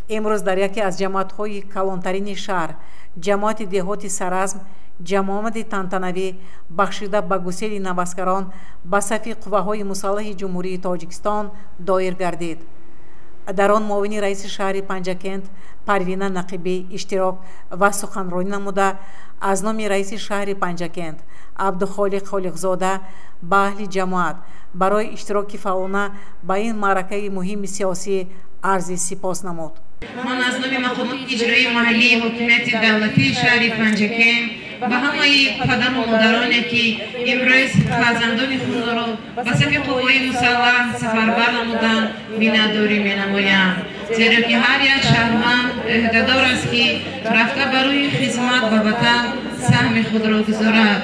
Имрӯз дар яке аз ҷамоатҳои калонтарини шаҳр, ҷамоати деҳоти Саразм, ҷамоати тантанавӣ бахшида ба гусели наваскарон ба сафи қувваҳои мусаллаҳи Ҷумҳурии Тоҷикистон доир гардид. Дар он муовини раиси шаҳри Панҷакент Парвина Нақибӣ иштирок ва суханронӣ намуда, аз номи раиси шаҳри Панҷакент Абдухолиқ Холиқзода ба аҳли ҷамоат барои иштироки фаъолона ба ин маъракаи муҳими сиёсӣ арзи сипос намуд. Ман аз номи мақомоти иҷроии маҳаллии ҳокимияти давлатии шаҳри Панҷакент ба ҳамаи падару модароне, ки имрӯз фарзандони худро ба сафи қувваҳои мусаллаҳ сафарбар намуданд, миннатдорӣ менамоям. Зеро ки ҳар як шаҳрванд ӯҳдадор аст, ки рафта барои хизмат ба ватан саҳми худро гузорад.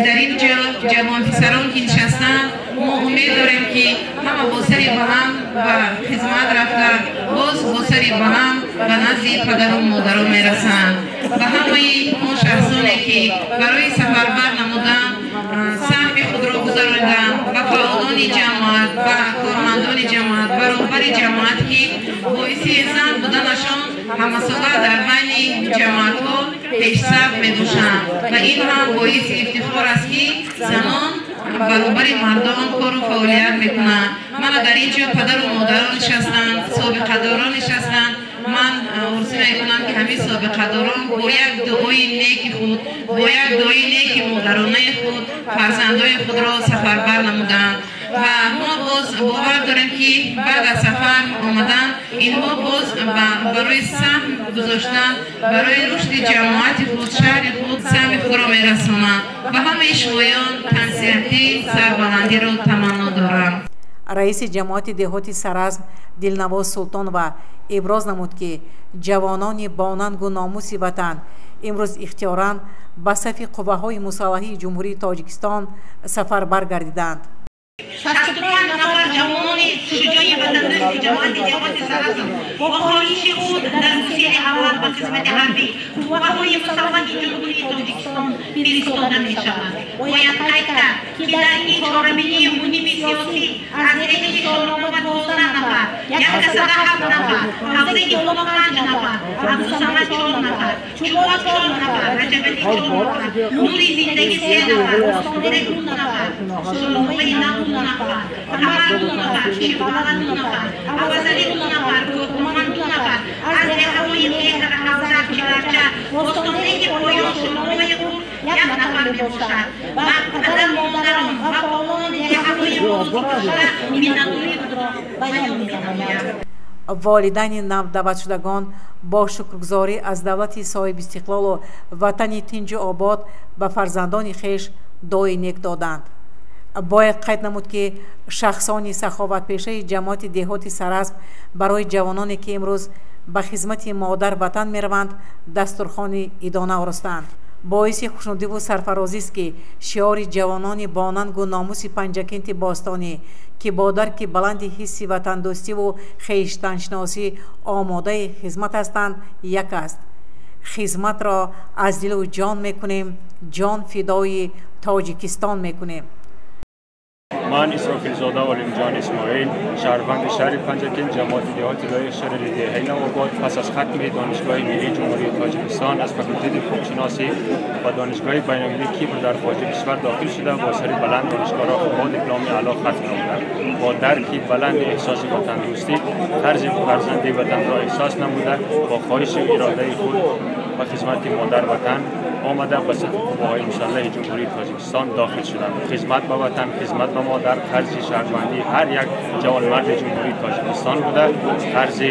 Дар ин ҷо ҷавонписарон ки нишастанд, мо умед дорем, ки ҳама бо сари баланд ба хизмат рафта, боз бо сари баланд ба назди падару модарон мерасанд. Ба ҳамаи он шахсоне, ки барои сафарбар намудан саҳми худро гузарониданд, ба фаъолони ҷамоат, ба кормандони ҷамоат, ба роҳбари ҷамоат, ки боиси зан буданашон ҳамасола дар байни ҷамоатҳо пешсаф мебошанд, ва ин ҳам боиси ифтихор аст, ки занон баробари мардон кору фаъолият мекунанд. Мана дар ин ҷо падару модарон нишастанд, собиқадорон нишастанд. Ман орзу мекунам, ки ҳамин собиқадорон бо як дуои неки худ, бо як дуои неки модаронаи худ фарзандои худро сафарбар намуданд, ва мо боз бовар дорем, ки баъд аз сафар омадан инҳо боз барои саҳм гузоштан барои рушди ҷамоати худ, шаҳри худ саҳми худро мерасонанд. Ба ҳамаи шумоён тансиҳатӣ, сарбаландиро таманно дорам. Раиси ҷамоати деҳоти Саразм Дилнавоз Султонова иброз намуд, ки ҷавонони бонангу номуси ватан имрӯз ихтиёран ба сафи қувваҳои мусаллаҳии Ҷумҳурии Тоҷикистон сафарбар гардиданд. 65 нафар ҷавонони шуҷои ватандӯсти ҷамоати деҳоти Саразм бо хоҳиши худ дар гусели аввал ба хизмати ҳарбӣ қувваҳои мусаллаҳи Ҷумҳурии Тоҷикистон фиристода мешаванд. Бояд қайд кард, ки дар ин чорабинии муҳими сиёсӣ аз деҳаи Шоҳнома 12 нафар, Якасада ҳафт нафар, Ҳавзаи Боло панҷ нафар, Абдусамад чор нафар, Чӯбо чор нафар, Раҷабалӣ чор нафар, Нури Зиндагӣ се нафар, Остонбек ду нафар, Шоҳномаи Нав ду нафар, Қамар ду нафар, Ширбала ду нафар, Авазалӣ ду нафар, Кӯҳроман ду нафар аз деҳаҳои Меҳр, Ҳавза, Чиларча, Бостонбеки Поён, Шоҳномаи Хурд як нафар мебошад. Ба падару модарон ва фаъолони деҳаҳои мавзуъшуда миннатдории худро баён менамоям. Волидайни навдаъватшудагон бо шукргузорӣ аз давлати соҳибистиқлолу ватани тинҷу обод ба фарзандони хеш дуои нек доданд. Бояд қайд намуд, ки шахсони саховатпешаи ҷамоати деҳоти Саразм барои ҷавононе, ки имрӯз ба хизмати модар ватан мераванд, дастурхони идона оростанд. Боиси хушнудиву сарфарозист, ки шиори ҷавонони бонангу номуси Панҷакенти бостонӣ, ки бо дарки баланди ҳисси ватандӯстиву хештаншиносӣ омодаи хизмат ҳастанд, як аст: хизматро аз дилу ҷон мекунем, ҷон фидои Тоҷикистон мекунем. Ман Исрофилзода Олимҷон Исмоил, шаҳрванди шаҳри Панҷакент, ҷамоати деҳоти Лоиқ, шаҳри деҳаи Навобод, пас аз хатми Донишгоҳи миллии Ҷумҳурии Тоҷикистон аз факултети ҳуқуқшиносӣ ба Донишгоҳи байналмилалии Кипр дар хориҷи кишвар дохил шуда, бо сари баланд донишгоҳро бо дипломи аъло хатм намудам. Бо дарки баланди эҳсоси ватандӯстӣ, қарзи фарзанди ватанро эҳсос намуда, бо хоҳишу иродаи худ ба хизмати модар ватан омада, ба сафи қувваҳои мусаллаҳи Ҷумҳурии Тоҷикистон дохил шудам. Хизмат ба ватан, хизмат ба модар қарзи шаҳрвандии ҳар як ҷавонмарди Ҷумҳурии Тоҷикистон буда, қарзи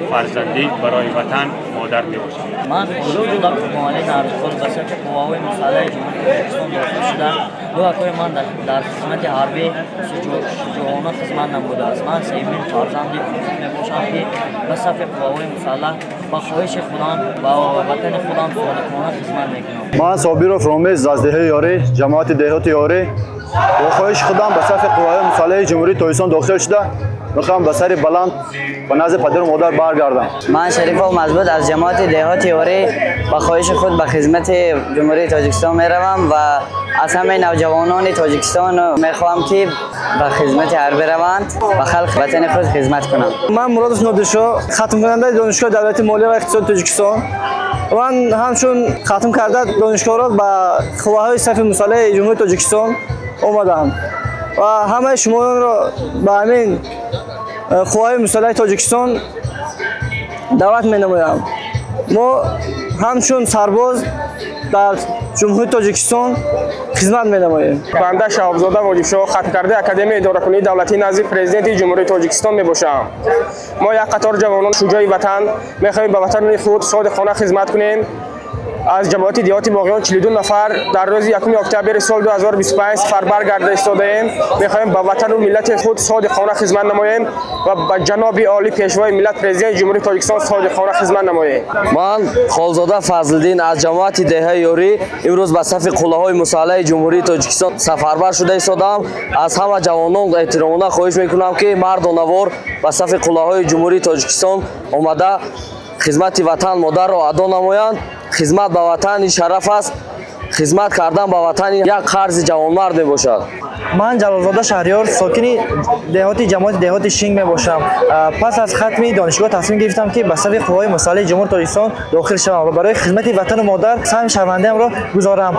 фарзандӣ барои ватан модар мебошад. Ман Гулуҷуда Қурбоналӣ Нарзқул ба сафи қувваҳои мусаллаҳи Ҷумҳурии Тоҷикистон дохил шудам. Ду акои ман дар хизмати ҳарбӣ шуҷоона хизмат намудааст. Ман сеюмин фарзанди мебошам, ки ба сафи қувваҳои мусаллаҳ ба хоҳиши худам, ба ватани худам содиқона хизмат мекунам. Ман Собиров Ромез аз деҳаи Ёрӣ, ҷамоати деҳоти Ёрӣ, бо хоҳиши худам ба сафи қувваҳои мусаллаҳи Ҷумҳурии Тоҷикистон дохил шуда, میخوام به سر بلند به نزد پدر و مادر برگردم. من شریف مزبوط از جماعت دهات یاری با خواهش خود به خدمت جمهوری تاجیکستان میروم و از همه نوجوانان تاجیکستان میخواهم که به خدمت حربی روند و خلق وطن خود خدمت کنند. من مراد نادرشاه، ختم کننده دانشگاه دولتی مالیه و اقتصاد تاجیکستان. من همچون ختم کرده دانشگاه را به قوه‌های صف مسلح جمهوری تاجیکستان آمدم و همه شما را به همین قوه‌های مسلح تاجیکستان دعوت می‌نمایم. ما همچون سرباز در جمهوری تاجیکستان خدمت می‌نماییم. بنده شهابزاده واجبشاه، ختم کرده اکادمی اداره‌کنی دولتی نزد پرزیدنت جمهوری تاجیکستان میباشم. ما یک قطار جوانان شجاع وطن می‌خواهیم به وطن خود صادقانه خدمت کنیم. از جماعت دیهات باغیان 42 نفر در روز 1 اکتبر سال 2025 سفربر گرده ایستاده‌ایم. می‌خواهیم به وطن و ملت خود صادقانه خدمت نماییم و به جناب عالی پیشوای ملت پرزیدنت جمهوری تاجیکستان صادقانه خدمت نماییم. من خالزاده فضلالدین از جماعت دهه یاری امروز به صف قله‌های مسلح جمهوری تاجیکستان سفربر شده ایستادم. از همه جوانان احترامانه خواهش می‌کنم که مردانوار به صف قله‌های جمهوری تاجیکستان آمده خدمت وطن مادر را ادا نمایند. خدمت به وطن شرف است. خدمت کردن به وطن یک قرض جوانمرد میباشد. من جلالزاده شهریار، ساکن دهات جماعت دهات شینگ میباشم. پس از ختم دانشگاه تصمیم گرفتم که به صف قوای مسلح جمهوری تاجیکستان داخل شوم و برای خدمت وطن و مادر سهم شهروندیم را گذارم.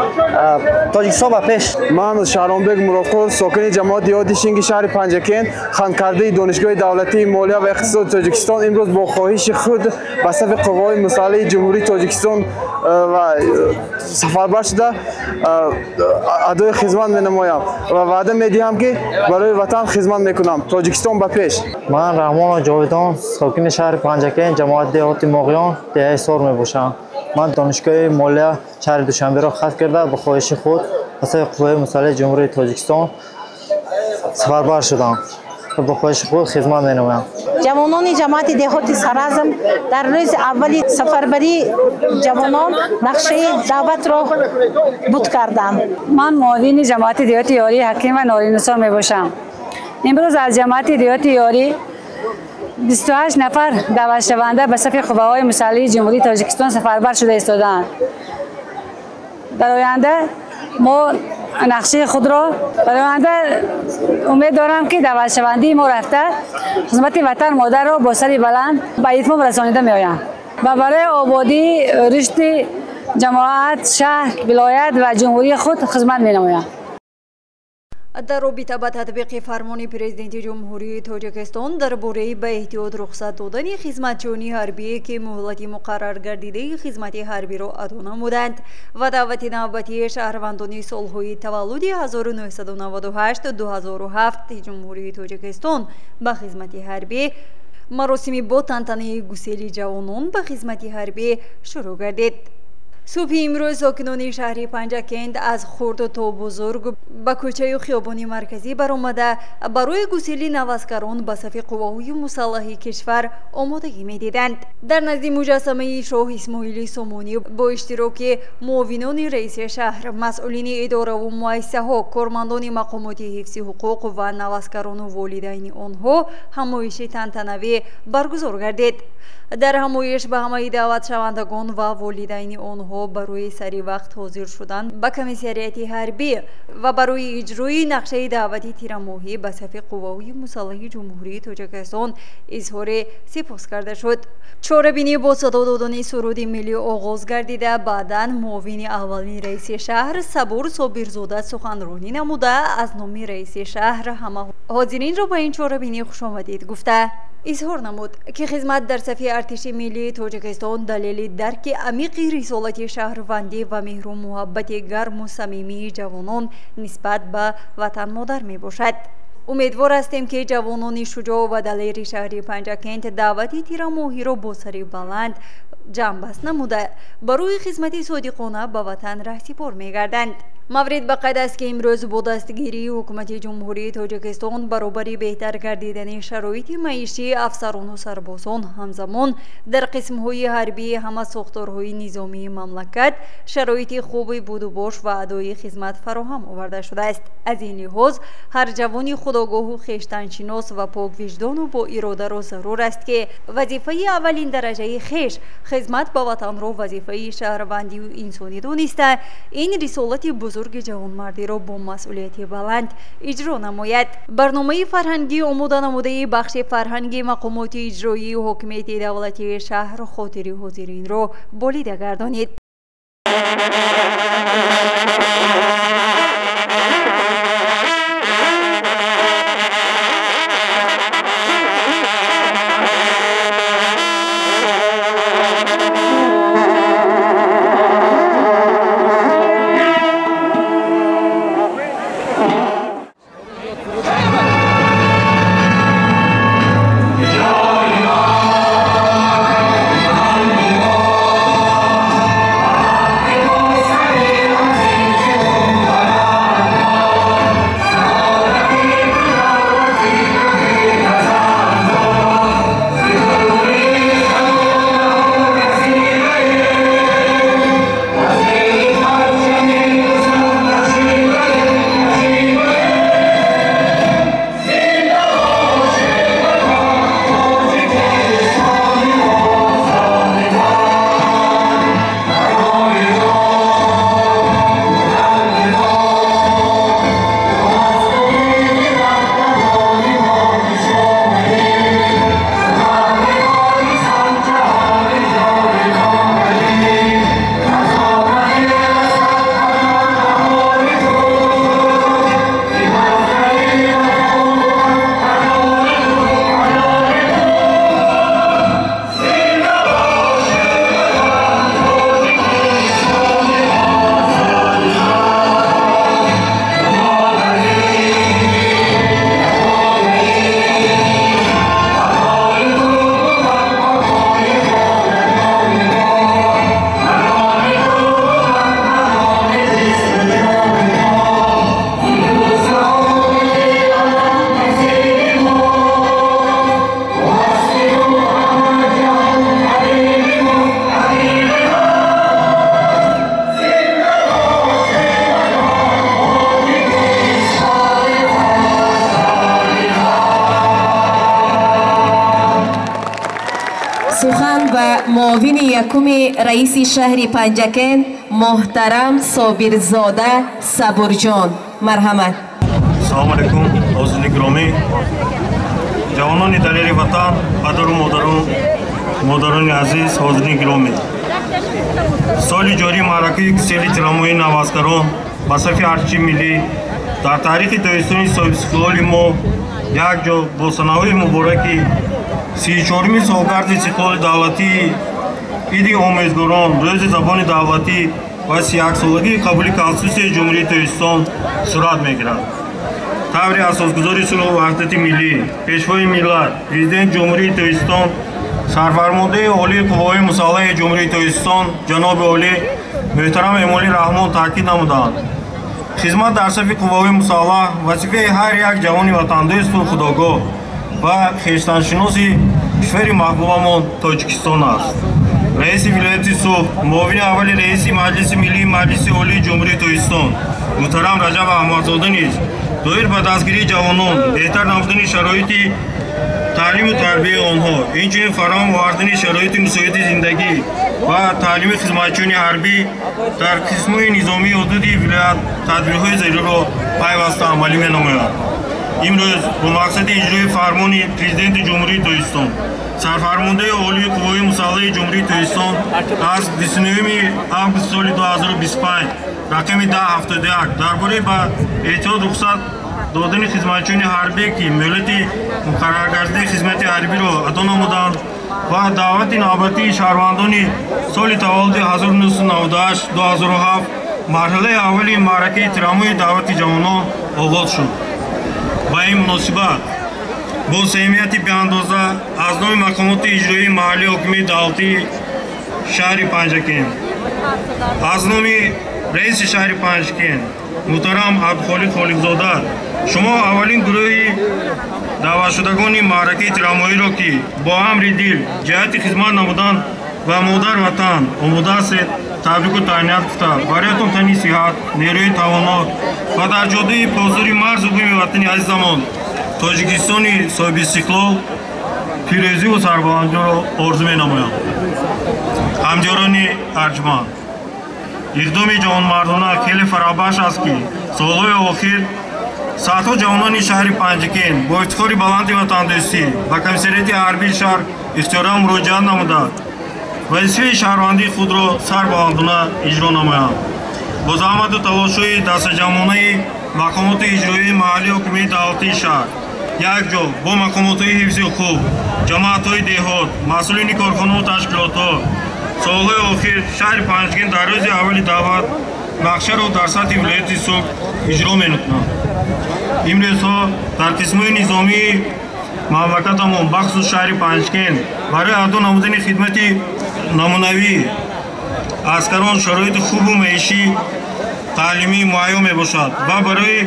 تاجیکستان به پیش. من شهرامبек مرادقul، ساکن جماعت دهات شینگ شهر پنجکند، ختم کرده دانشگاه دولتی مالیه و اقتصاد تاجیکستان، امروز با خواهش خود به صف قوای مسلح جمهوری تاجیکستان و سفربر شده ادای خدمت می‌نمایم و وعده می‌دهم که برای وطن خدمت می‌کنم. تاجیکستان به پیش. من رحمان جاویدان، ساکن شهر پنجکند، جماعت دهات ماغیان، دهه سار میباشم. من دانشگاه مالیه شهر دوشنبه را ختم کرده به خواهش خود به صف قوای مسلح جمهوری تاجیکستان سفربر شدم. به خواهش خود خدمت می‌نمایم. ҷавонони ҷамоати деҳоти Саразм дар рӯзи аввали сафарбарии ҷавонон нақшаи даъватро буд карданд. Ман муовини ҷамоати деҳоти Ёрӣ Ҳакима Норинусо мебошам. Имрӯз аз ҷамоати деҳоти Ёрӣ 28 нафар даъватшаванда ба сафи қувваҳои мусаллаҳи Ҷумҳурии Тоҷикистон сафарбар шуда истодаанд. Дар оянда мо нақшаи худро барои оянда умед дорам ки даъватшавандии мо рафта хизмати ватан модарро бо сари баланд ба итмом расонида меоянд ва барои ободии рушди ҷамоат, шаҳр, вилоят ва ҷумҳурии худ хизмат менамоянд. Дар робита ба татбиқи фармони Президенти Ҷумҳурии Тоҷикистон дар бораи ба эҳтиёт рухсат додани хизматчиёни ҳарбие, ки муҳлати муқаррар гардидаи хизмати ҳарбиро адо намуданд, ва даъвати навбатии шаҳрвандони солҳои таваллуди 1998-2007 Ҷумҳурии Тоҷикистон ба хизмати ҳарбӣ, маросими бо тантанаи гусели ҷавонон ба хизмати ҳарбӣ шурӯъ гардид. Субҳи имрӯз сокинони шаҳри Панҷакент аз хурд то бузург ба кӯчаю хиёбони марказӣ баромада барои гусели наваскарон ба сафи қувваҳои мусаллаҳи кишвар омодагӣ медиданд. Дар назди муҷассамаи шоҳ Исмоили Сомонӣ бо иштироки муовинони раиси шаҳр, масъулини идораву муассисаҳо, кормандони мақомоти ҳифзи ҳуқуқ ва наваскарону волидайни онҳо ҳамоиши тантанавӣ баргузор гардид. Дар ҳамоиш ба ҳамаи даъватшавандагон ва волидайни онҳо барои сари вақт ҳозир шудан ба комиссариати ҳарбӣ ва барои иҷрои нақшаи даъвати тирамоҳӣ ба сафи қувваҳои мусаллаҳи Ҷумҳурии Тоҷикистон изҳори сипос карда шуд. Чорабинӣ бо садо додани суруди миллӣ оғоз гардида, баъдан муовини аввалини раиси шаҳр Сабур Собирзода суханронӣ намуда аз номи раиси шаҳр ҳама ҳозиринро ба ин чорабинӣ хушомадид гуфта изҳор намуд, ки хизмат дар сафи артиши миллии Тоҷикистон далели дарки амиқи рисолати шаҳрвандӣ ва меҳру муҳаббати гарму самимии ҷавонон нисбат ба ватанмодар мебошад. Умедвор ҳастем, ки ҷавонони шуҷоъ ва далери шаҳри Панҷакент даъвати тирамоҳиро бо сари баланд ҷамъбаст намуда барои хизмати содиқона ба ватан раҳсипор мегарданд. Маврид ба қайд аст, ки имрӯз бо дастгирии ҳукумати Ҷумҳурии Тоҷикистон баробари беҳтар гардидани шароити маишии афсарону сарбозон, ҳамзамон дар қисмҳои ҳарбии ҳама сохторҳои низомии мамлакат шароити хуби будубош ва адои хизмат фароҳам оварда шудааст. Аз ин лиҳоз ҳар ҷавони худогоҳу хештаншинос ва поквиҷдону бо иродаро зарур аст, ки вазифаи аввалин дараҷаи хеш хизмат ба ватанро вазифаи шаҳрвандию инсонӣ дониста, ин рисолати бузурги ҷавонмардиро бо масъулияти баланд иҷро намояд. Барномаи фарҳангӣ омода намудаи бахши фарҳанги мақомоти иҷроии ҳокимияти давлатии шаҳр хотири ҳозиринро болида гардонид. Сухан ба муовини якуми раиси шаҳри Панҷакент муҳтарам Собирзода Сабурҷон. Марҳамат. Салому алайкум, ҳозирини гиромӣ, ҷавонони далери ватан, падару модарон, модарони азиз, ҳозирини гиромӣ. Соли ҷорӣ маъракаи гусели тирамоҳии наваскарон ба сафи артиши миллӣ дар таърихи Тоҷикистони соҳибистиқлоли мо якҷо бо санаҳои мубораки 34-ми солгарди истиқлоли давлатӣ, иди омӯзгорон, рӯзи забони давлатӣ ва 31-солагии қабули Конститутсияи Ҷумҳурии Тоҷикистон сурат мегирад. Таври асосгузори сулҳу ваҳдати миллӣ, пешвои миллат, Президенти Ҷумҳурии Тоҷикистон, сарфармондаи олии қувваҳои мусаллаҳи Ҷумҳурии Тоҷикистон ҷаноби олӣ муҳтарам Эмомалӣ Раҳмон таъкид намуданд: хизмат дар сафи қувваҳои мусаллаҳ вазифаи ҳар як ҷавони ватандӯсту худогоҳ ва хештаншиноси кишвари маҳбубамон Тоҷикистон аст. Раиси вилояти Суғд, муовини аввали раиси Маҷлиси миллии Маҷлиси Олии Ҷумҳурии Тоҷикистон муҳтарам Раҷаб Аҳмадзода низ доир ба дастгирии ҷавонон, беҳтар намудани шароити таълиму тарбияи онҳо, инчунин фароҳам овардани шароити мусоиди зиндагӣ ва таълими хизматчиёни ҳарбӣ дар қисмҳои низомии ҳудуди вилоят тадбирҳои заруриро пайваста амалӣ менамояд. Имрӯз бо мақсади иҷрои фармони Президенти Ҷумҳурии Тоҷикистон, сарфармондаи олии қувваҳои мусаллаҳи Ҷумҳурии Тоҷикистон аз 29 август соли 2025 рақами 1071 дар бораи ба эҳтиёт рухсат додани хизматчиёни ҳарбӣ, ки муҳлати муқарраргардидаи хизмати ҳарбиро адо намуданд, ва даъвати навбатии шаҳрвандони соли таваллуди 1998-2007 марҳилаи аввали маъракаи тирамоҳи даъвати ҷавонон оғоз шуд. Ба ин муносибат бо самимияти беандоза аз номи мақомоти иҷроии маҳаллии ҳокимияти давлатии шаҳри Панҷакент, аз номи Раиси шаҳри Панҷакент муҳтарам Абдухолиқ Холиқзода, шумо аввалин гурӯҳи даъватшудагони маъракаи тирамоҳиро, ки бо амри дил ҷиҳати хизмат намудан ба модар ватан омода ҳастед, табрику таҳният гуфта, бароятон тани сиҳат, нерӯи тавоно ва дар ҷодаи позури марзу буми ватани азизамон Тоҷикистони соҳибистиқлол пирӯзиву сарбаландиро орзу менамоям. Ҳамдиёрони арҷманд, иқдоми ҷавонмардона хеле фараҳбахш аст, ки солҳои охир садҳо ҷавонони шаҳри Панҷакент бо ифтихори баланди ватандӯстӣ ба комиссариати ҳарбии шаҳр ихтиёран муроҷиат намуда, вазифаи шаҳрвандии худро сарбаландона иҷро намоянд. Бо заҳмату талошҳои дастаҷамъонаи мақомоти иҷроии маҳаллии ҳокимияти давлатии шаҳр якҷо бо мақомотҳои ҳифзи ҳуқуқ, ҷамоатҳои деҳот, масъулини корхонаву ташкилотҳо солҳои охир шаҳри Панҷакент дар рӯзи аввали даъват нақшаро дар сатҳи вилояти Суғд иҷро менамояд. Имрӯзҳо дар қисмҳои низомии мамлакатамон, бахусус шаҳри Панҷакент, барои адо намудани хидмати намунавӣ аскарон шароити хубу маишӣ, таълимӣ муҳайё мебошад ва барои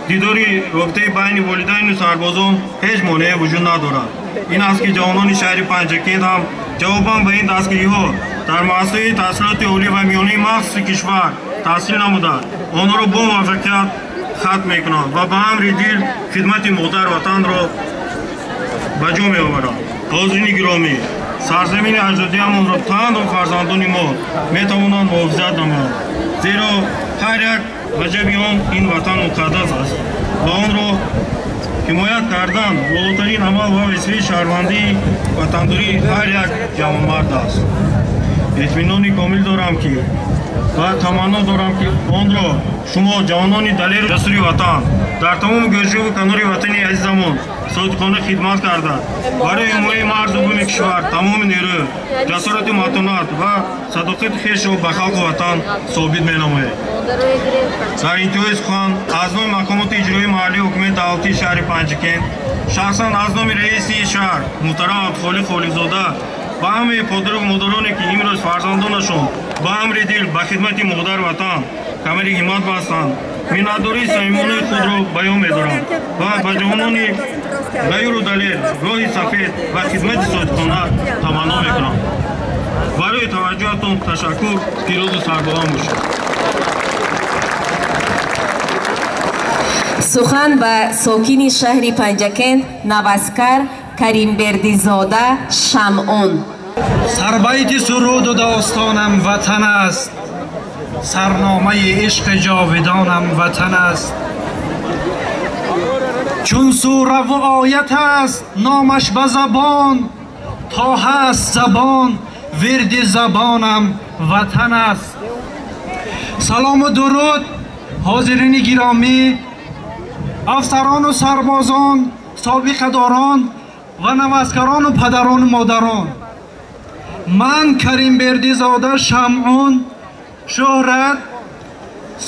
дидори робитаи байни волидайну сарбозон ҳеҷ монеае вуҷуд надорад. Ин аст, ки ҷавонони шаҳри Панҷакент ҳам ҷавобан ба ин дастгириҳо дар муассисаҳои таҳсилоти олӣ ва миёнаи махсуси кишвар таҳсил намуда, онҳоро бо муваффақият хатм мекунанд ва ба амри дил хидмати модар ватанро ба ҷо меоваранд. Ҳозирини гиромӣ, сарзамини аҷдодиамонро танҳо фарзандони мо метавонанд муҳофизат намоянд, зеро ҳар як ваҷаби он ин ватан муқаддас аст ва онро ҳимоят кардан волотарин амал ва вазифаи шаҳрвандии ватандории ҳар як ҷавонмард аст. Итминони комил дорам ки ва таманно дорам, ки онро шумо, ҷавонони далеру ҷасури ватан, дар тамоми гӯшаву канори ватани азизамон содиқона хидмат карда, барои ҳимояи марзу буми кишвар тамоми нерӯ, ҷасорату матонат ва садоқати хешро ба халқу ватан собит менамоед. Дар интиҳои сухан аз номи мақомоти иҷроии маҳаллии ҳукумати давлатии шаҳри Панҷакент, шахсан аз номи раиси шаҳр муҳтарам Абдухолиқ Холиқзода ба ҳамаи подару модароне, ки имрӯз фарзандонашон ба амри дил ба хидмати модар ватан камари ҳиммат бастанд, миннатдории самимонаи худро баён медорам ва ба ҷавонони ғайру далер роҳи сафед ва хидмати содиқона таманно мекунам. Барои таваҷҷӯҳатон ташаккур. Пирӯзу сарбаланд бошед. Сухан ба сокини шаҳри Панҷакент наваскар Каримбердизода Шамъун. Сарбайти суруду достонам ватан аст, сарномаи ишқи ҷовидонам ватан аст. Чун сураву оят аст номаш ба забон, то ҳаст забон вирди забонам ватан аст. Салому дуруд ҳозирини гиромӣ, афсарону сарбозон, собиқадорон ва наваскарону падарону модарон. Ман Каримбердизода Шамъун Шӯҳрат,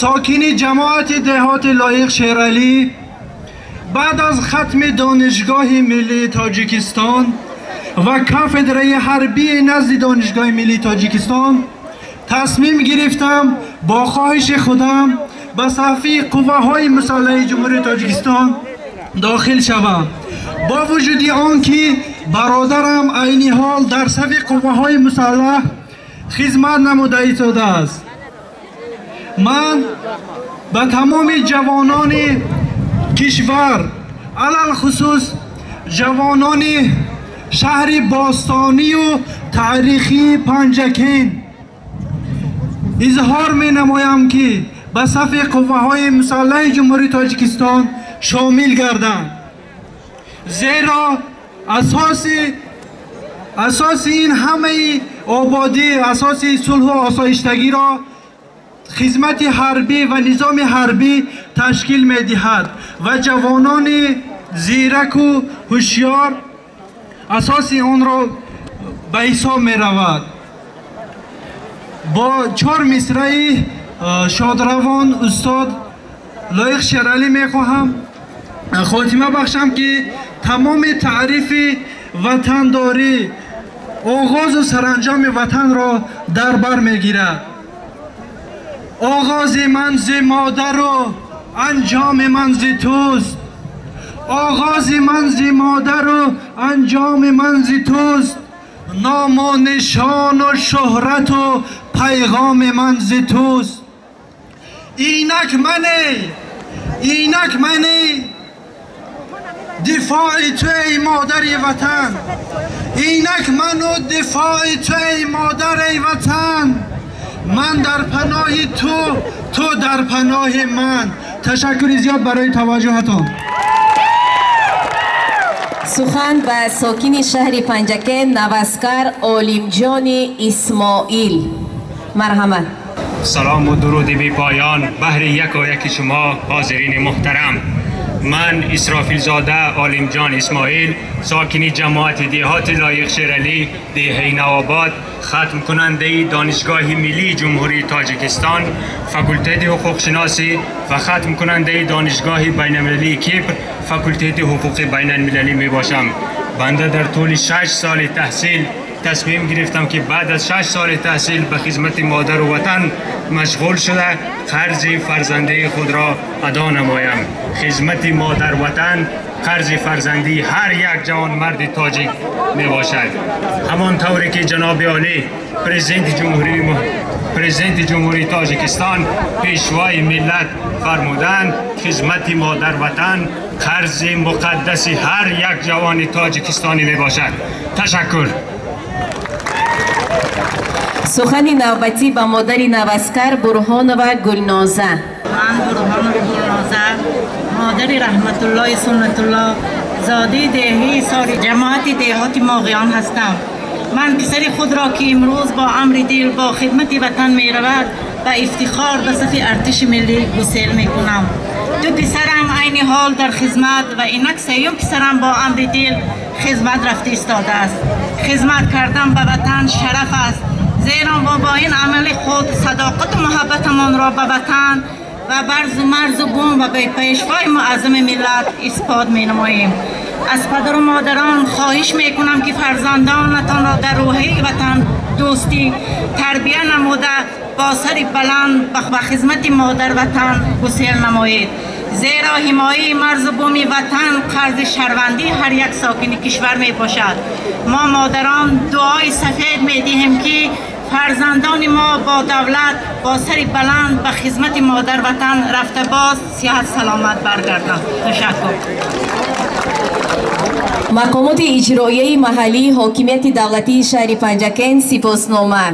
сокини ҷамоати деҳоти Лоиқ Шералӣ, баъд аз хатми Донишгоҳи миллии Тоҷикистон ва кафедраи ҳарбии назди Донишгоҳи миллии Тоҷикистон тасмим гирифтам бо хоҳиши худам ба сафи қувваҳои мусаллаҳи Ҷумҳурии Тоҷикистон дохил шавам. Бо вуҷуди он ки бародарам айни ҳол дар сафи қувваҳои мусаллаҳ хизмат намуда истодааст, ман ба тамоми ҷавонони кишвар, алалхусус ҷавонони шаҳри бостонию таърихии Панҷакент изҳор менамоям, ки ба сафи қувваҳои мусаллаҳи Ҷумҳурии Тоҷикистон шомил гарданд, зеро асоси ин ҳамаи ободӣ, асоси сулҳу осоиштагиро хизмати ҳарбӣ ва низоми ҳарбӣ ташкил медиҳад ва ҷавонони зираку ҳушёр асоси онро ба ҳисоб меравад. Бо чор мисраи шодравон устод Лоиқ Шералӣ мехоҳам хотима бахшам, ки тамоми таърифи ватандорӣ, оғозу саранҷоми ватанро дар бар мегирад. Оғози ман зи модару анҷоми ман зи туст. Оғози ман зи модару анҷоми ман зи туст. Ному нишону шӯҳрату пайғоми ман зи туст. Инак мане, инак мане, дифои ту эй модари ватан. Инак ману дифои ту эй модари ватан. Ман дар паноҳи ту, ту дар паноҳи ман. Ташаккури зиёд барои таваҷҷӯҳатон. Сухан ба сокини шаҳри Панҷакент Наваскар Олимҷони Исмоил. Марҳамат. Салому дуруди бепоён баҳри яко яки шумо ҳозирини муҳтарам. Ман Исрофилзода Олимҷон Исмоил, сокини ҷамоати деҳоти Лоиқ Шералӣ, деҳаи Навобод, хатмкунандаи Донишгоҳи миллии Ҷумҳурии Тоҷикистон, факултети ҳуқуқшиносӣ ва хатмкунандаи Донишгоҳи байналмилалии Кипр, факултети ҳуқуқи байналмилалӣ мебошам. Банда дар тӯли 6 соли таҳсил тасмим гирифтам ки баъд аз 6 соли таҳсил ба хизмати модару ватан машғул шуда қарзи фарзандии худро адо намоям. Хизмати модар ватан қарзи фарзандии ҳар як ҷавонмарди тоҷик мебошад. Ҳамон тавре ки ҷаноби олӣ президенти Ҷумҳурии Тоҷикистон, пешвои миллат фармуданд, хизмати модар ватан қарзи муқаддаси ҳар як ҷавони тоҷикистонӣ мебошад. Ташаккур. Сухани навбатӣ ба модари Наваскар Бурҳонова Гулноза. Ман Бурҳонова Гулноза, модари Раҳматуллои Суннатулло, зодаи деҳаи Сори ҷамоати деҳоти Моғиён ҳастам. Ман писари худро ки имрӯз бо амри дил бо хидмати ватан меравад ба ифтихор ба сафи артиши миллӣ гусел мекунам. Ду писарам айни ҳол дар хизмат ва инак сеюм писарам бо амри дил хизмат рафта истодааст. Хизмат кардан ба ватан шараф аст, зеро мо бо ин амали худ садоқату муҳаббатамонро ба ватан ва барзу марзу бум ва ба пешвои муаззами миллат исбот менамоем. Аз падару модарон хоҳиш мекунам ки фарзандонатонро дар рӯҳияи ватан дӯстӣ тарбия намуда бо сари баланд ба хизмати модар ватан гусел намоед, зеро ҳимояи марзу буми ватан қарзи шаҳрвандии ҳар як сокини кишвар мебошад. Мо модарон дуои сафед медиҳем ки фарзандони мо бо давлат бо сари баланд ба хизмати модар ватан рафта боз сиҳат саломат баргарданд. Ташаккур. Мақомоти иҷроияи маҳаллии ҳокимияти давлатии шаҳри Панҷакент сипоснома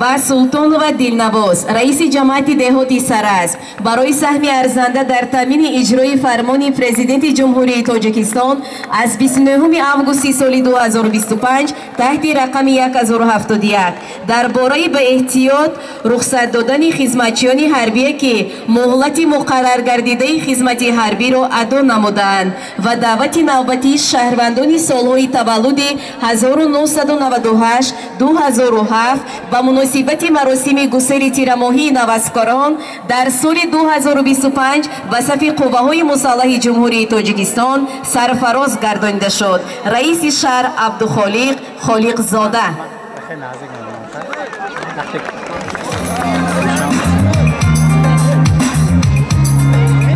ба Султонова Дилнавоз, раиси ҷамоати деҳоти Саразм, барои саҳми арзанда дар таъмини иҷрои фармони Президенти Ҷумҳурии Тоҷикистон аз 29 августи соли 2025 таҳти рақами 1071 дар бораи ба эҳтиёт рухсат додани хизматчиёни ҳарбие ки муҳлати муқарраргардидаи хизмати ҳарбиро адо намудаанд ва даъвати навбатии шаҳрвандони солҳои таваллуди 1998 2007 ба муносибати маросими гусели тирамоҳии наваскорон дар соли 2025 ба сафи қувваҳои мусаллаҳи Ҷумҳурии Тоҷикистон сарфароз гардонида шуд. Раиси шаҳр Абдухолиқ Холиқзода.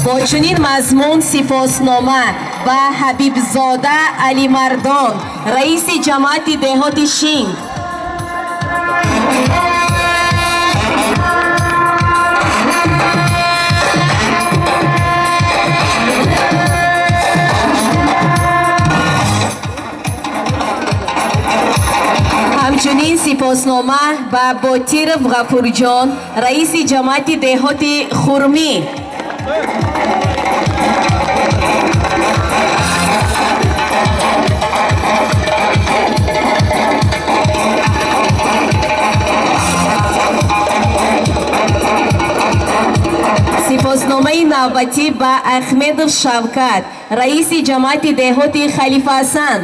Бо чунин мазмун сипоснома ба Ҳабибзода Алимардон, раиси ҷамоати деҳоти Шинг. Ҳамчунин сипоснома ба Ботиров Ғафурҷон, раиси ҷамоати деҳоти Хурмӣ. Сипосномаи навбатӣ ба Ахмедов Шавкат, раиси ҷамоати деҳоти Халифаасан.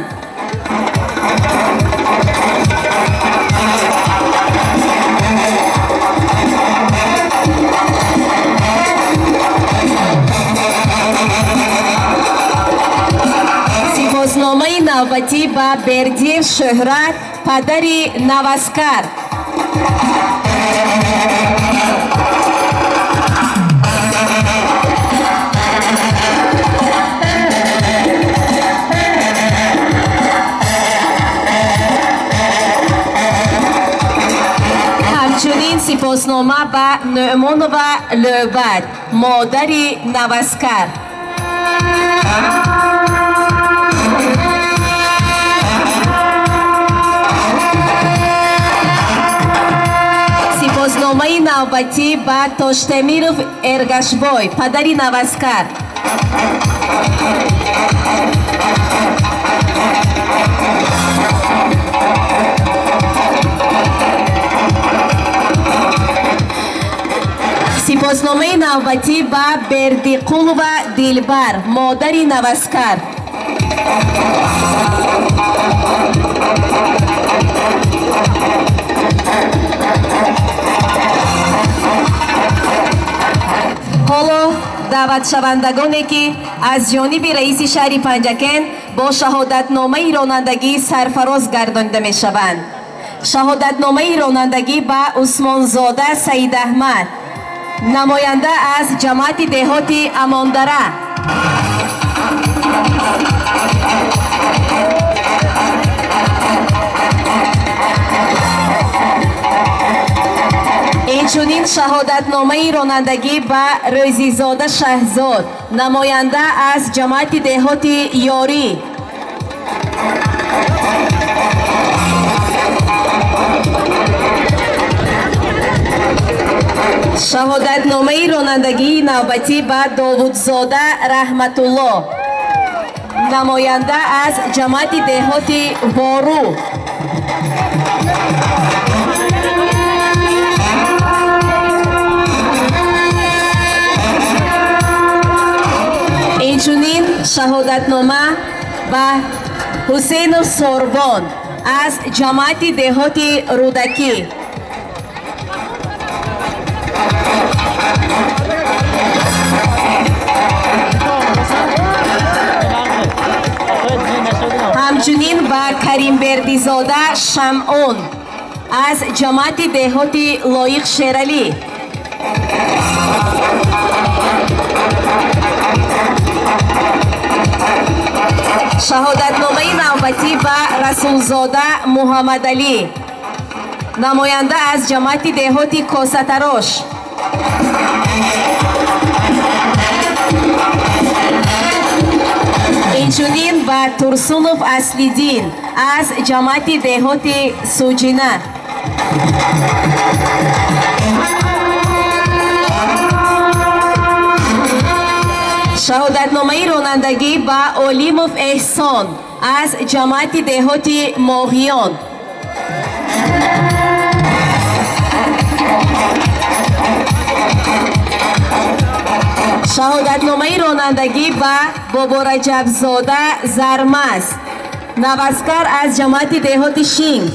Сипосномаи навбатӣ ба Бердиев Шӯҳрат, падари Наваскар. Сипоснома ба Нӯъмонова Лӯбат, модари наваскар. Сипосномаи навбатӣ ба Тоштемиров Эргашбой, падари наваскар. Сипосномаи навбатӣ ба Бердиқулова Дилбар, модари наваскар. Ҳоло даъватшавандагоне, ки аз ҷониби раиси шаҳри Панҷакент бо шаҳодатномаи ронандагӣ сарфароз гардонида мешаванд. Шаҳодатномаи ронандагӣ ба Усмонзода Саидаҳмад, намоянда аз ҷамоати деҳоти Амондара. Инчунин шаҳодатномаи ронандагӣ ба Рӯзизода Шаҳзод, намоянда аз ҷамоати деҳоти Ёрӣ. Шаҳодатномаи ронандагии навбатӣ ба Довудзода Раҳматулло, намоянда аз ҷамоати деҳоти Вору. Инчунин шаҳодатнома ба Ҳусейнов Сорбон аз ҷамоати деҳоти Рӯдакӣ. Ҳамчунин ба Каримбердизода Шамъун аз ҷамоати деҳоти Лоиқ Шералӣ. Шаҳодатномаи навбатӣ ба Расулзода Муҳаммадалӣ, намоянда аз ҷамоати деҳоти Косатарош. Инчунин ба Турсунов Аслиддин аз ҷамоати деҳоти Суҷина. Шаҳодатномаи ронандагӣ ба Олимов Эҳсон аз ҷамоати деҳоти Моҳиён. Шаҳодатномаи ронандагӣ ба Бобораҷабзода Зармаст, наваскар аз ҷамоати деҳоти Шинг.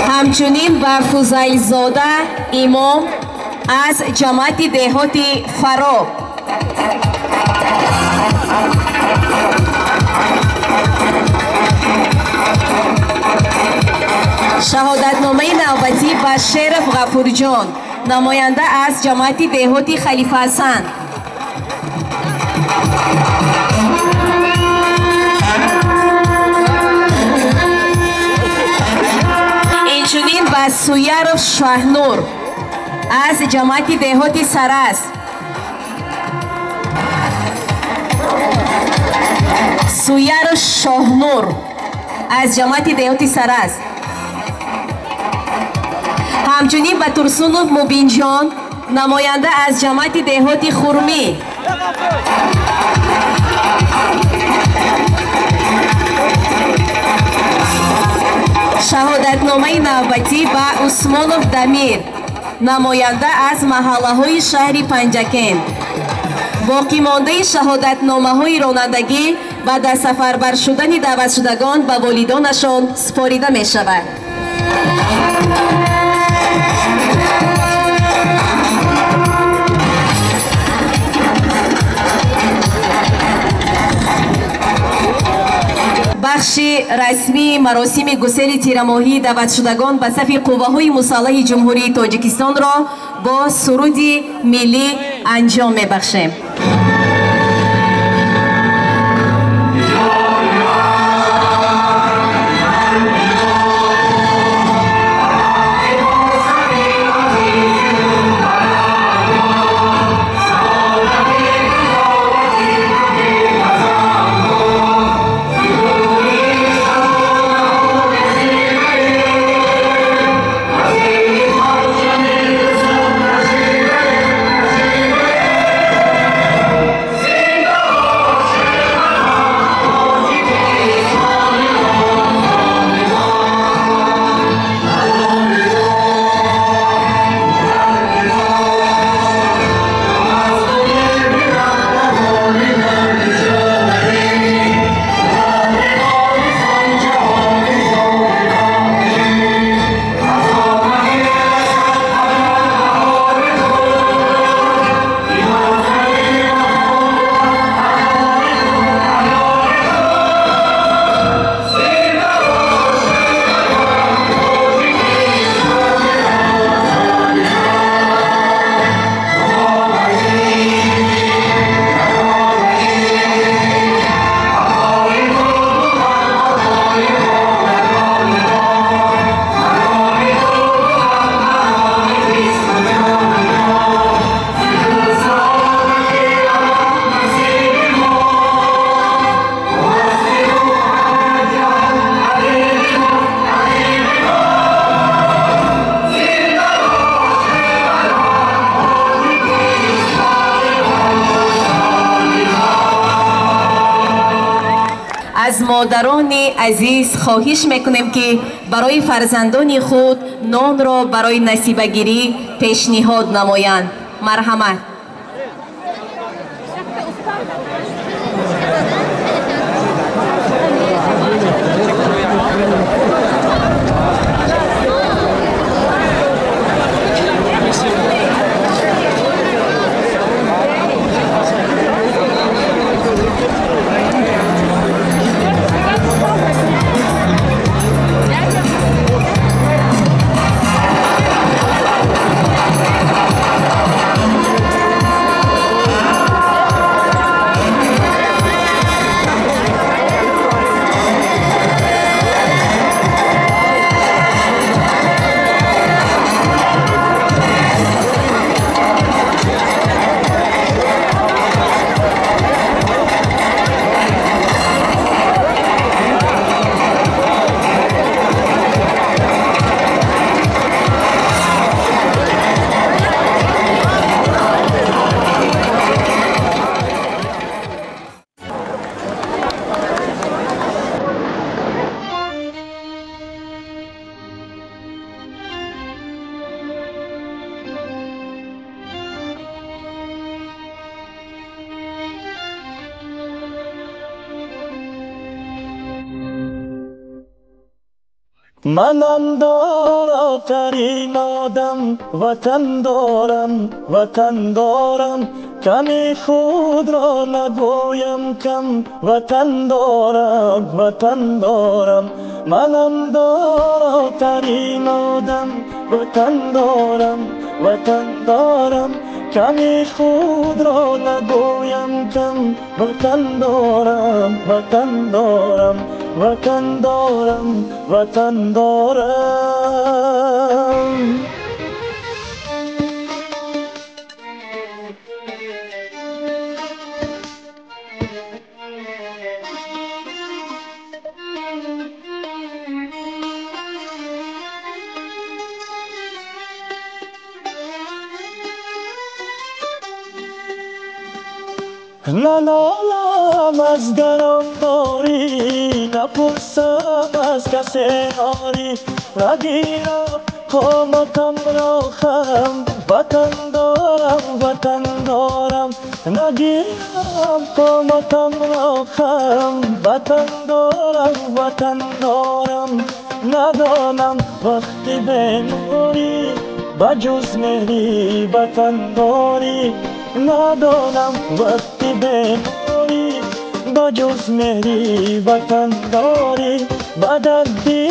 Ҳамчунин ба Фузайлзода Имом аз ҷамоати деҳоти Фароб. Шаҳодатномаи навбатӣ ба Шеров Ғафурҷон, намоянда аз ҷамоати деҳоти Халифаҳасан. Инчунин ба Суяров Шаҳнур аз ҷамоати деҳоти Сарас. Суяров Шоҳнур аз ҷамоати деҳоти Сарас. Ҳамчунин ба Турсунов Мубинҷон, намоянда аз ҷамоати деҳоти Хурмӣ. Шаҳодатномаи навбатӣ ба Усмонов Дамир, намоянда аз маҳаллаҳои шаҳри Панҷакент. Боқимондаи шаҳодатномаҳои ронандагӣ баъд аз сафарбар шудани даъватшудагон ба волидонашон супорида мешавад. Бахши расмии маросими гусели тирамоҳии даъватшудагон ба сафи қувваҳои мусаллаҳи Ҷумҳурии Тоҷикистонро бо суруди миллӣ анҷом мебахшем. Аз модарони азиз хоҳиш мекунем, ки барои фарзандони худ нонро барои насибагирӣ пешниҳод намоянд. Марҳамат. Манам доротарин одам, ватан дорам, ватан дорам, ками худро нагӯям кам, ватан дорам, ватан дорам. Манам доротарин одам, ватан дорам, ватан дорам, ками худро нагӯям кам, ватан дорам, ватан дорам, ватан дорам, ватан дорам. Нанолам аз гаронборӣ, напурсам аз касе орӣ, нагирам қоматамро хам, ватан дорам, ватан дорам, нагирам қоматамро хам, ватан дорам, ватан дорам. Надонам вақти беморӣ, ба ҷуз меҳри ватандорӣ, надонам вақти беморӣ, ба ҷуз меҳри ватандорӣ, ба дарди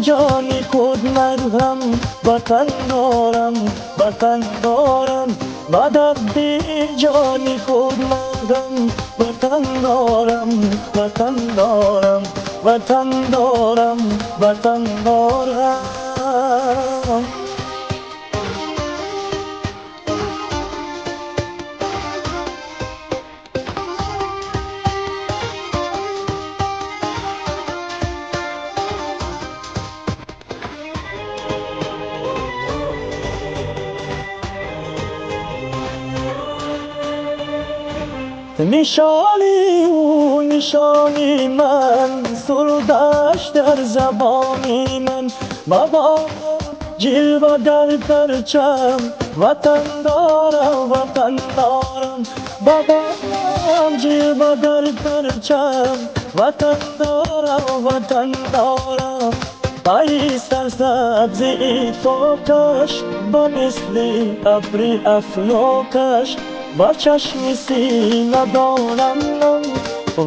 ҷони худ марҳам, ватан дорам, ватан дорам, ба дарди ҷони худ марҳам, ватан дорам, ватан дорам, ватан дорам, ватан дорам. Нишони ӯ нишони ман, сурудаш дар забони ман, бабо ҷилва дар парчам, ватан дорам, ватан дорам, бабоям ҷилва дар парчам, ватан дорам, ватан дорам. Ай сарсабзии токаш, ба мисли абри афлокаш, ба чашми сина дорам ман,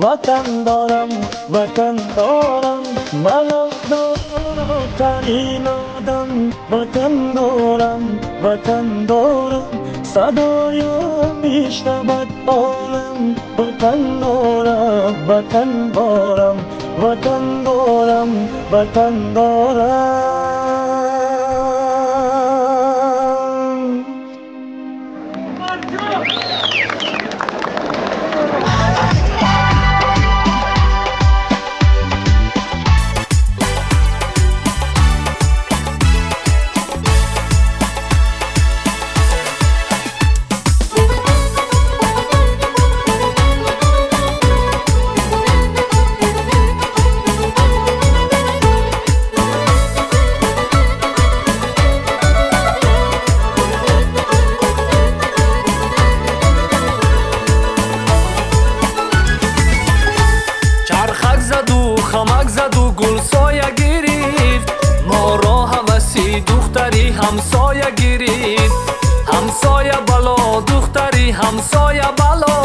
ватан дорам, ватан дорам, манам доротарин одам, ватан дорам, ватан дорам, садоям мешнавад олам, ватан дорам, ватан дорам, ватан дорам, ватан дорам. ҳамсоя бало,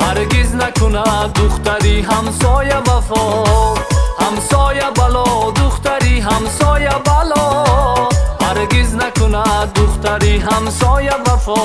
ҳаргиз накунад духтари ҳамсоя вафо. Ҳамсоя бало, духтари ҳамсоя бало, ҳаргиз накунад духтари ҳамсоя вафо.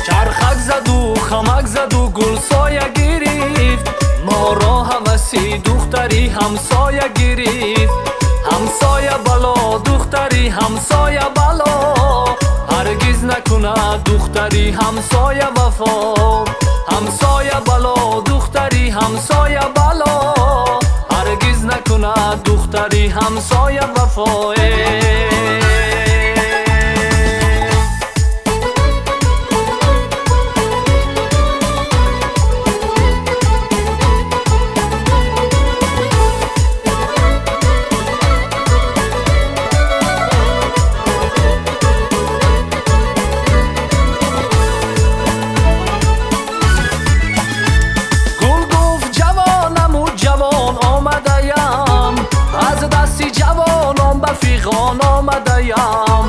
Чархак заду, хамак заду, гулсоя гирифт, моро ҳаваси духтари ҳамсоя гирифт. Ҳамсоя бало, духтари ҳамсоя бало, ҳаргиз накунад духтари ҳамсоя вафо. Ҳамсоя бало, духтари ҳамсоя бало, ҳаргиз накунад духтари ҳамсоя вафо. Фиғон омадаям,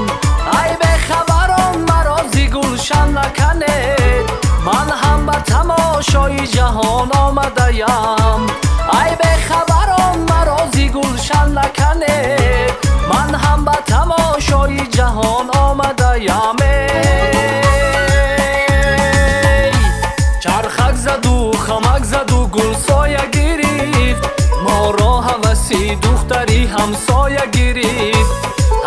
ай бехабарон маро зи гулшан наканед, ман ҳам ба тамошои ҷаҳон омадаям. Ай бехабарон маро зи гулшан наканед, ман ҳам ба тамошои ҷаҳон омадаям. Чархак заду, хамак заду, гулсоя гирифт, моро ҳаваси духтари ҳамсоя гирифт.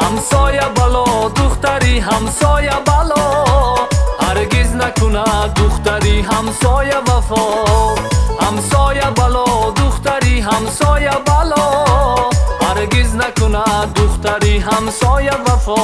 Ҳамсоя бало, духтари ҳамсоя бало, ҳаргиз накунад духтари ҳамсоя вафо. Ҳамсоя бало, духтари ҳамсоя бало, ҳаргиз накунад духтари ҳамсоя вафо.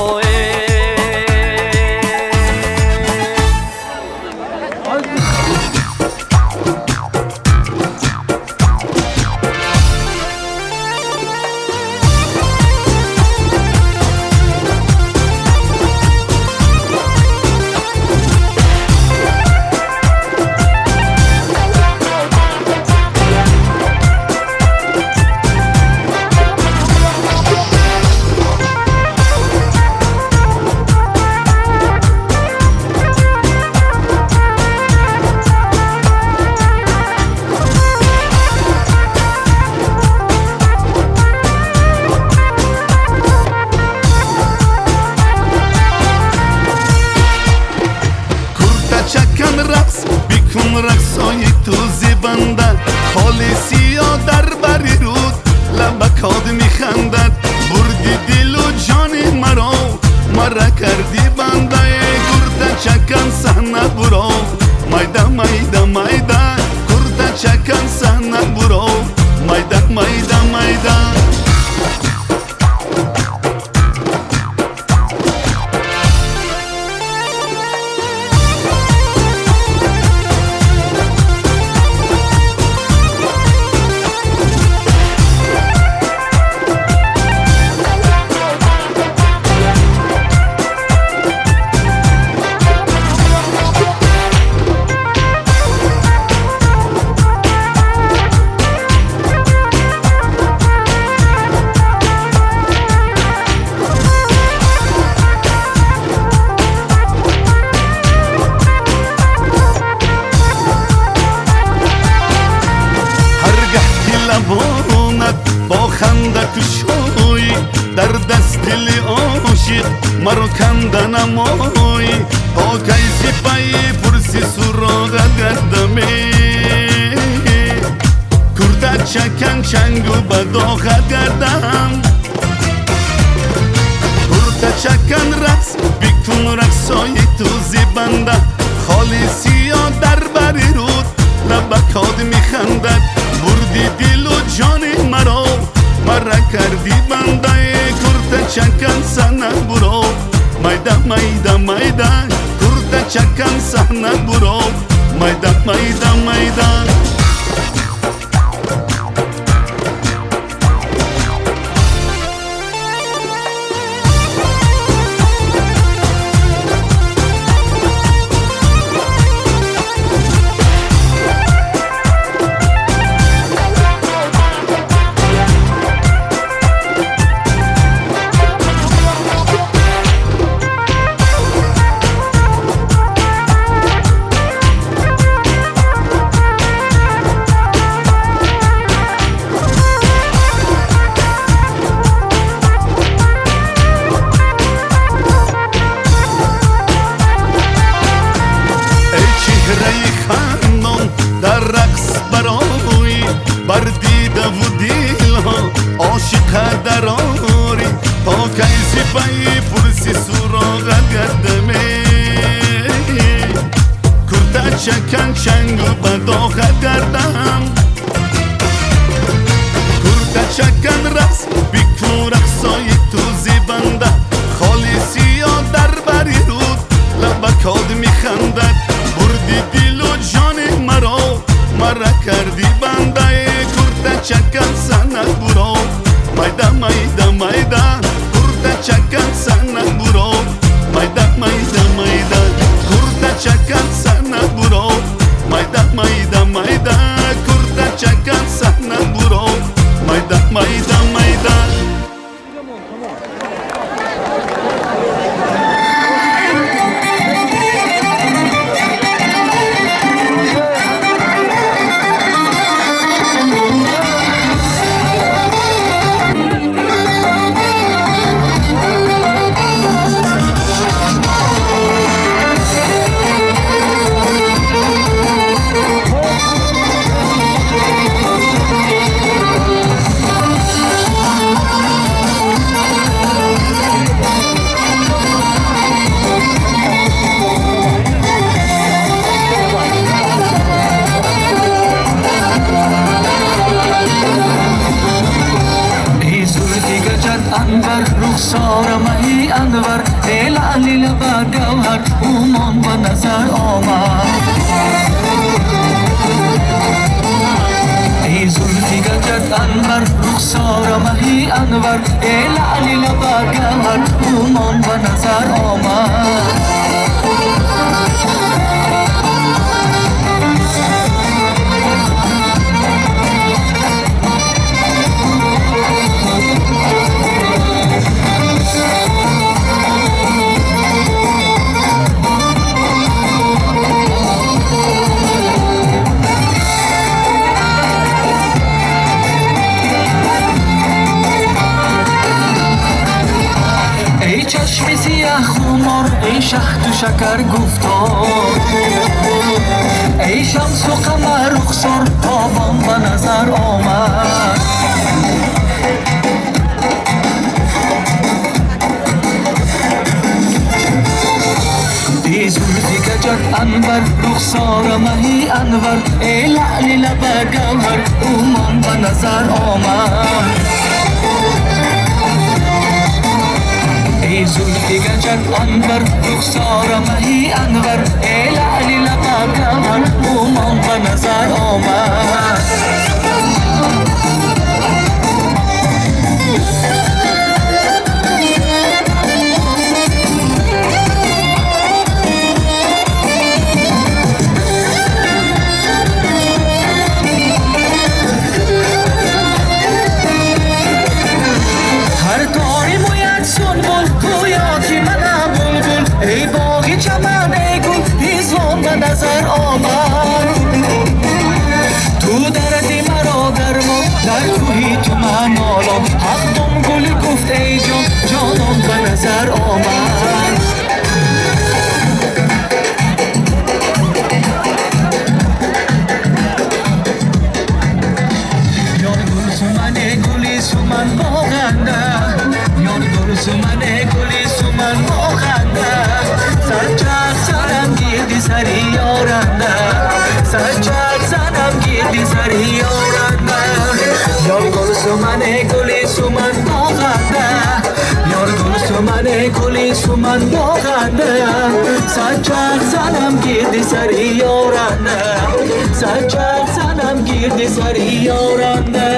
Чакан чангу ба доғат гардам. Курта чакан рақс бикун рақсои ту зебанда. Холи сиё дар бари руд лабакод механдад. Бурди дилу ҷони маро мара карди банда. Курта чакан саҳна буро майда майда майда. Курта чакан саҳна буро майда майда майда. Чакан чангу ба доға гардам. Курта чакан рақс бикун рақсои ту зебанда. Холи сиё дар бари руд лабакод механдад. Бурди дилу ҷони маро мара карди банда. Курта чакан саҳна буро майда майда майда. Курта чакан саҳна буро майда майда майда. Курта чакан саҳна буро майда майда майда. Курта чакан саҳна буро майда майда майда. Рухсора маҳи анвар, э лаъли лаба гавҳар, ӯмон ба назар омад. Эй зулфи гаҷат анвар, рухсора маҳи анвар, э лаъли лаба гавҳар, ӯмон ба назар омад. Чашми сиёҳ хумор, эй шаҳду шакар гуфтор, эй шамсу қамар рухсор, тобон ба назар омад. Эй зулфи гаҷат анвар, рухсора маҳи анвар, эй лаъли лаба гавҳар, ӯмон ба назар омад. Эй зулфи гаҷат анвар, рухсора маҳи анвар, эй лаъли лаба гавҳар, ӯмон ба назар омад. Ҳар тори мӯят сунбул, гӯё ки манам булбул, эй боғи чаман, эй гул, суман боғанда, сачақ занам гирди сари ёранда, сачақ занам гирди сари ёранда.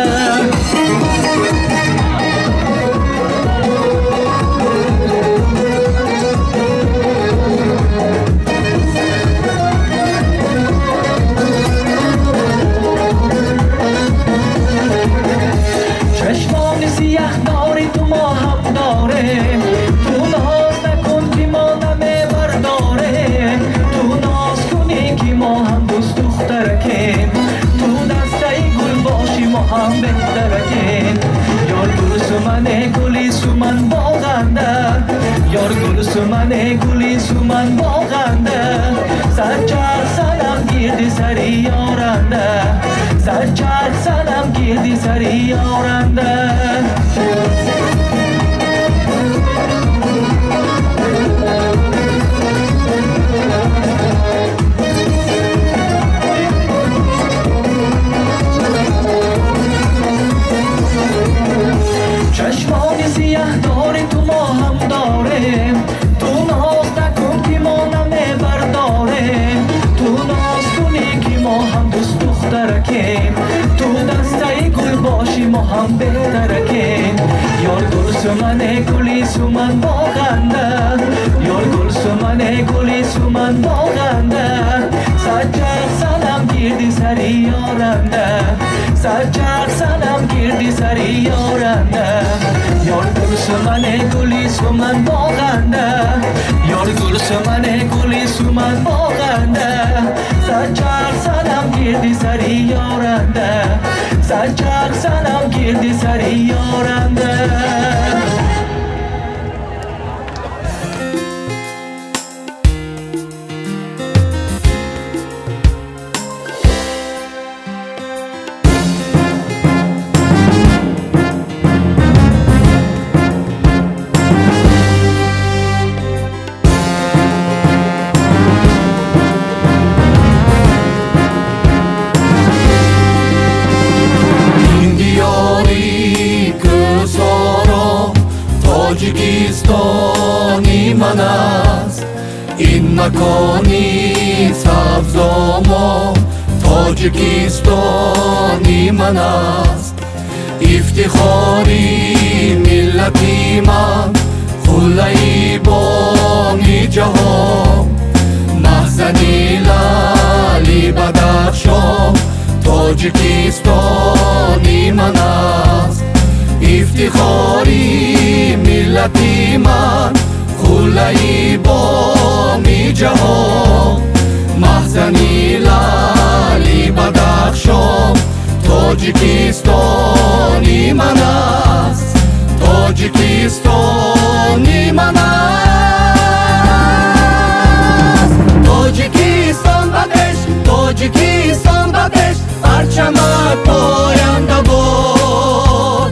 Чашмони сиях дори ту мо ҳам дорем, ту ноз накун ки мо намебардорем, ту ноз кунӣ ки мо ҳам дӯст духтаракем, ту дастаи гул бошӣ мо ҳам беҳтаракем. Ёр гул сумане гули суман боғанда, ёр гул сумане гули суман боғанда, сачақ занам гирди сари ёранда, сачақ занам гирди сари ёранда. Чашмони сиях дори ту мо ҳам дорем, ту ноз накун ки мо намебардорем, ту ноз кунӣ ки мо ҳам дӯст духтаракем, ту дастаи гул бошӣ мо ҳам беҳтаракем. Ёр гул сумане гули суман боғанда, ёр гул сумане гули суман боғанда, сачақ занам гирди сари ёранда, сачақ занам гирди сари ёранда. Ёр гул сумане гули суман боғанда, ёр гул сумане гули суман боғанда, сачақ занам гирди сари ёранда, сачақ занам гирди сари ёранда. Тоҷикистони ман аст, ин макони сабзомо, Тоҷикистони ман аст. Ифтихори миллати ман, хуллаи боми ҷаҳон, маҳзани лаъли Бадахшон, Тоҷикистони ман аст. Ифтихори миллати ман, хуллаи боми ҷаҳон, маҳзани лаъли Бадахшон, Тоҷикистони ман аст, Тоҷикистони ман аст. Тоҷикистон ба пеш, Тоҷикистон ба пеш, парчамат поянда бод.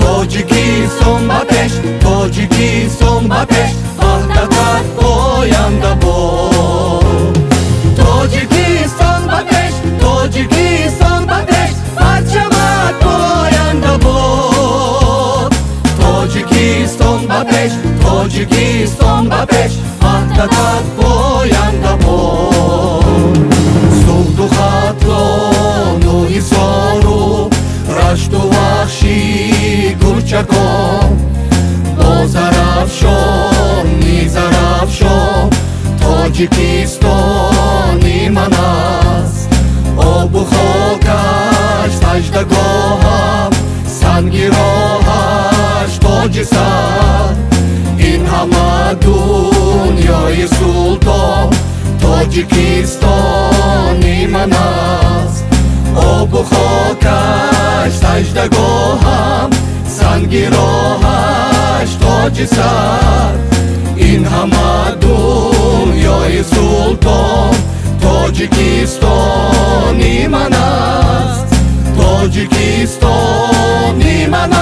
Тоҷикистон ба пеш, Тоҷикистон ба пеш, ваҳдатат поянда бод. Тоҷикистон ба пеш, Тоҷикистон ба пеш, парчамат поянда бод. Тоҷикистон ба пеш, Тоҷикистон ба пеш, ваҳдатат поянда бод. Суғду Хатлону Ҳисору Рашту Вахши Гулчакон, бо Зарафшони Зарафшон, Тоҷикистони ман аст. Обу хокаш саждагоҳам, санги роҳаш тоҷи сар, ин ҳама дунёи султон, Тоҷикистони ман аст. Обу хокаш саждагоҳам, санги роҳаш тоҷи сар, ин ҳама дунёи султон, Тоҷикистони ман аст, Тоҷикистони ман аст.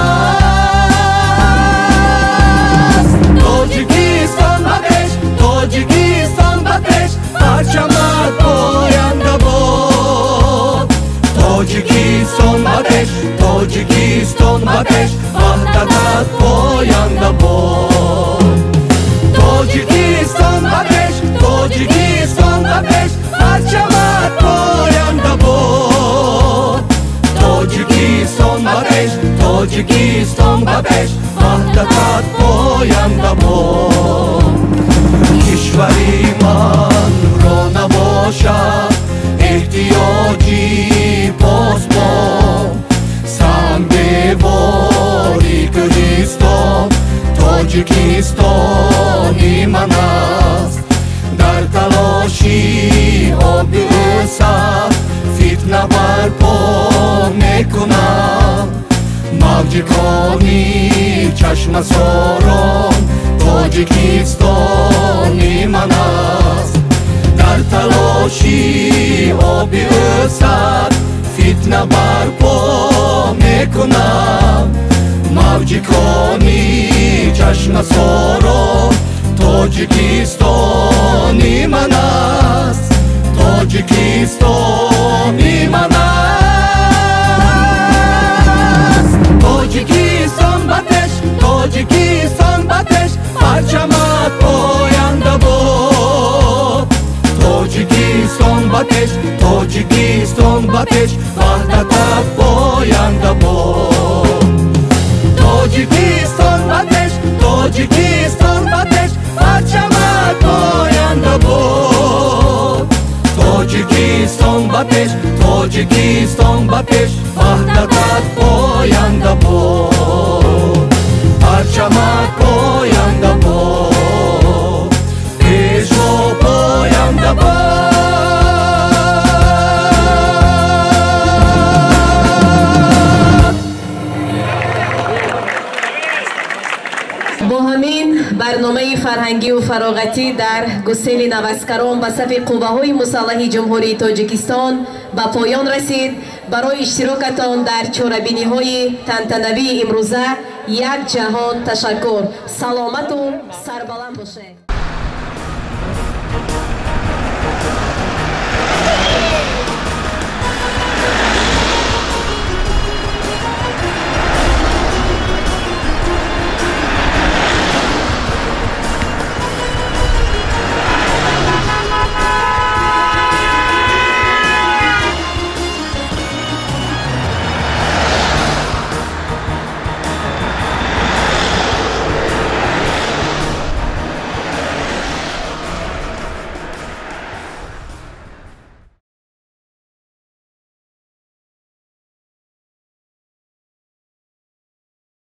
Тоҷикистон ба пеш, Тоҷикистон ба пеш, парчамат поянда бод. Тоҷикистон ба пеш, Тоҷикистон ба пеш, ваҳдатат поянда бод. пеш, ваҳдатат поянда бод. Кишвари манро набошад эҳтиёҷи посбон, сангдевори Кӯҳистон Тоҷикистони ман аст. Дар талоши оби ӯсад фитна барпо мекунам, мавҷикони чашмасорон Тоҷикистони ман аст. Дар талоши оби ӯсад фитна барпо мекунам, мавҷикони чашмасорон Тоҷикистони ман аст, Тоҷикистони ман аст. Тоҷикистон ба пеш, Тоҷикистон ба пеш, парчамат поянда бод. Тоҷикистон ба пеш, Тоҷикистон ба пеш, ваҳдатат поянда бод. Тоҷикистон ба пеш, Тоҷикистон ба пеш, парчамат поянда бод. Тоҷикистон ба пеш, Тоҷикистон ба пеш, ваҳдатат поянда бод. Парчамат поянда бод, пешво поянда бод. Бо ҳамин барномаи фарҳангию фароғатӣ дар гусели наваскарон ба сафи қувваҳои мусаллаҳи Ҷумҳурии Тоҷикистон ба поён расид. Барои иштирокатон дар чорабиниҳои тантанавии имрӯза як ҷаҳон ташаккур. Саломату сарбаланд бошед.